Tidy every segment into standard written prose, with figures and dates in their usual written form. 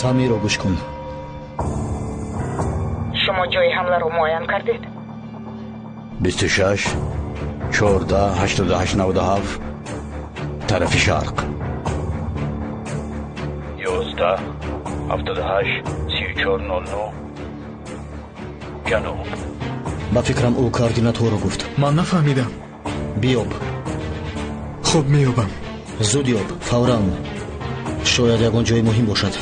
Самиро гӯш кун. Шумо ҷои ҳамларо муайян кардед? 26 14 88 97 тарафи шарқ. 11 78 34 00 ҷануб. Ба фикрам ӯ координатҳоро гуфт. Ман нафаҳмидам. Биёб. Хуб, меёбам. Зуд ёб, фавран. Шояд ягон ҷои муҳим бошад.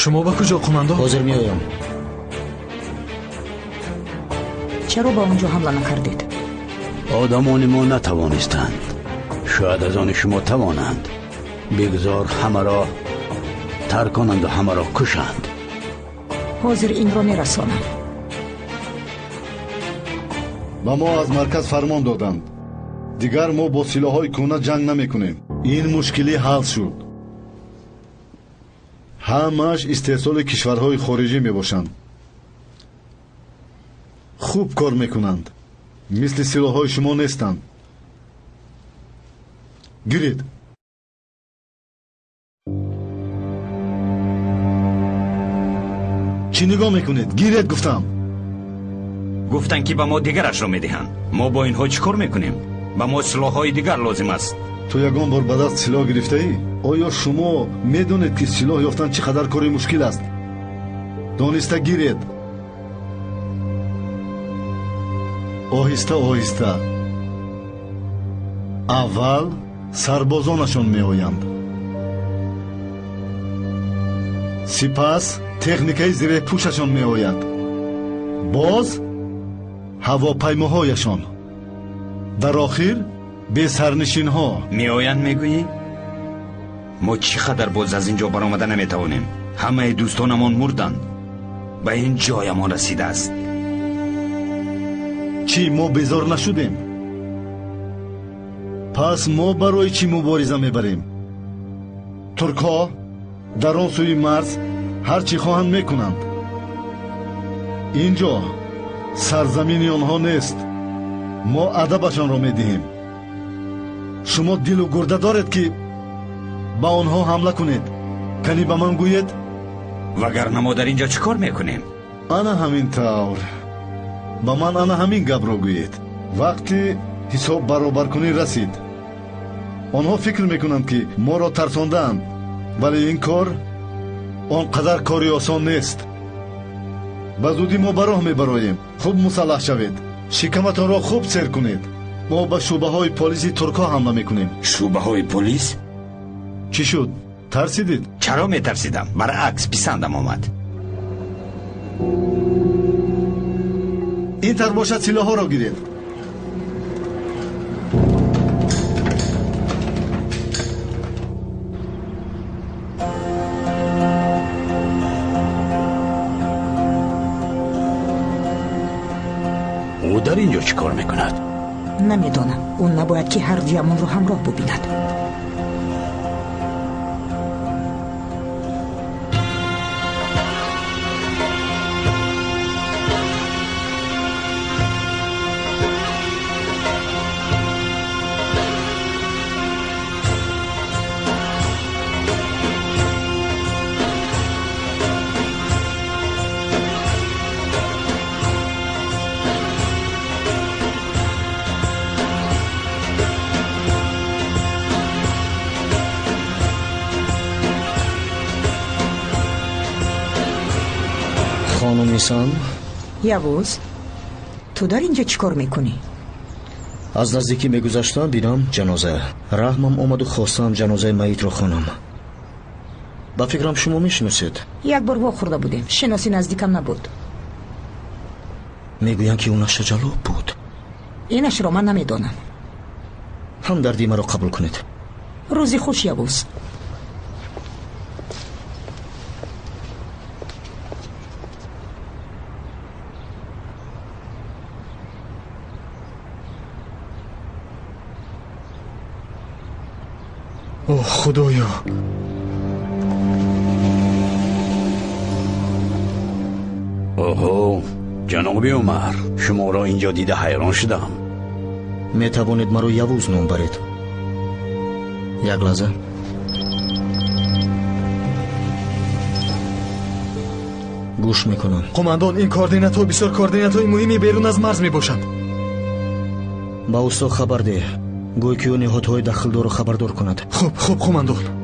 Шумо ба куҷо, қумандон? Ҳозир меоям. Чаро ба он ҷо ҳамла накардед? Одамони мо натавонистанд. Шояд аз они шумо тавонанд. Бигзор ҳамаро тар конанду ҳамаро кушанд. Ҳозир инро мерасонам. Ба мо аз марказ фармон доданд. Дигар мо бо силоҳҳои кӯҳна ҷанг намекунем. Ин мушкилӣ ҳал шуд. Ҳамааш истеҳсоли кишварҳои хориҷӣ мебошанд. Хуб кор мекунанд. Мисли силоҳҳои шумо нестанд. Гиред. Чӣ нигоҳ мекунед? Гиред, гуфтам. Гуфтанд, ки ба мо дигарашро медиҳанд. Мо бо инҳо чӣ кор мекунем? Ба мо силоҳҳои дигар лозим аст. Ту ягон бор ба даст силоҳ гирифтаӣ? Оё шумо медонед, ки силоҳ ёфтан чӣ қадар кори мушкил аст? Дониста гиред. Оҳиста оҳиста. Аввал сарбозонашон меоянд. Сипас техникаи зиреҳпӯшашон меояд. Боз ҳавопаймоҳояшон. Дар охир бесарнишинҳо. Меоянд, мегӯӣ? Мо чӣ қадар боз аз ин ҷо баромада наметавонем? Ҳамаи дӯстонамон мурданд. Ба ин ҷоямон расидааст. Чӣ, мо безор нашудем? Пас мо барои чӣ мубориза мебарем? Туркҳо дар он сӯи марз ҳар чӣ хоҳанд мекунанд. Ин ҷо сарзамини онҳо нест. Мо адабашонро медиҳем. Шумо дилу гурда доред, ки ба онҳо ҳамла кунед? Кани ба ман гӯед? Вагарна мо дар ин ҷо чӣ кор мекунем? Ана ҳамин тавр. Ба ман ана ҳамин гапро гӯед. Вақти ҳисоб баробаркунӣ расид. Онҳо фикр мекунанд, ки моро тарсондаанд, вале ин кор он қадар кори осон нест. Ба зудӣ мо ба роҳ мебароем. Хуб мусаллаҳ шавед. Шикаматонро хуб сер кунед. Мо ба шӯъбаҳои полиси туркҳо ҳамла мекунем. Шӯъбаҳои полис? Чӣ шуд? Тарсидед? Чаро метарсидам? Баръакс, писандам омад. Ин тар бошад, силоҳҳоро гиред. Ӯ дар ин ҷо чӣ кор мекунад? Намедонам. Ӯ набояд, ки ҳар дуямонро ҳамроҳ бубинад. Хонум Нисан? Явуз, ту дар ин ҷо чӣ кор мекунӣ? Аз наздикӣ мегузаштам, дидам ҷаноза. Раҳмам омаду хостам ҷанозаи маитро хонам. Ба фикрам, шумо мешиносед. Як бор вохӯрда будем. Шиноси наздикам набуд. Мегӯянд, ки ӯ нақшаҷалоб буд. Инашро ман намедонам. Ҳамдардии маро қабул кунед. Рӯзи хуш, Явуз. О, Худоё! Оҳо, ҷаноби Умар, шуморо ин ҷо дида ҳайрон шудам. Метавонед маро Явуз ном баред. Як лаҳза. Гӯш мекунам. Қумандон, ин координатҳо бисёр координатҳои муҳими берун аз марз мебошанд. Ба усто хабар деҳ. Гӯй ки ӯ ниҳодҳои дахлдорро хабардор кунад. Хуб, хуб, қумандон.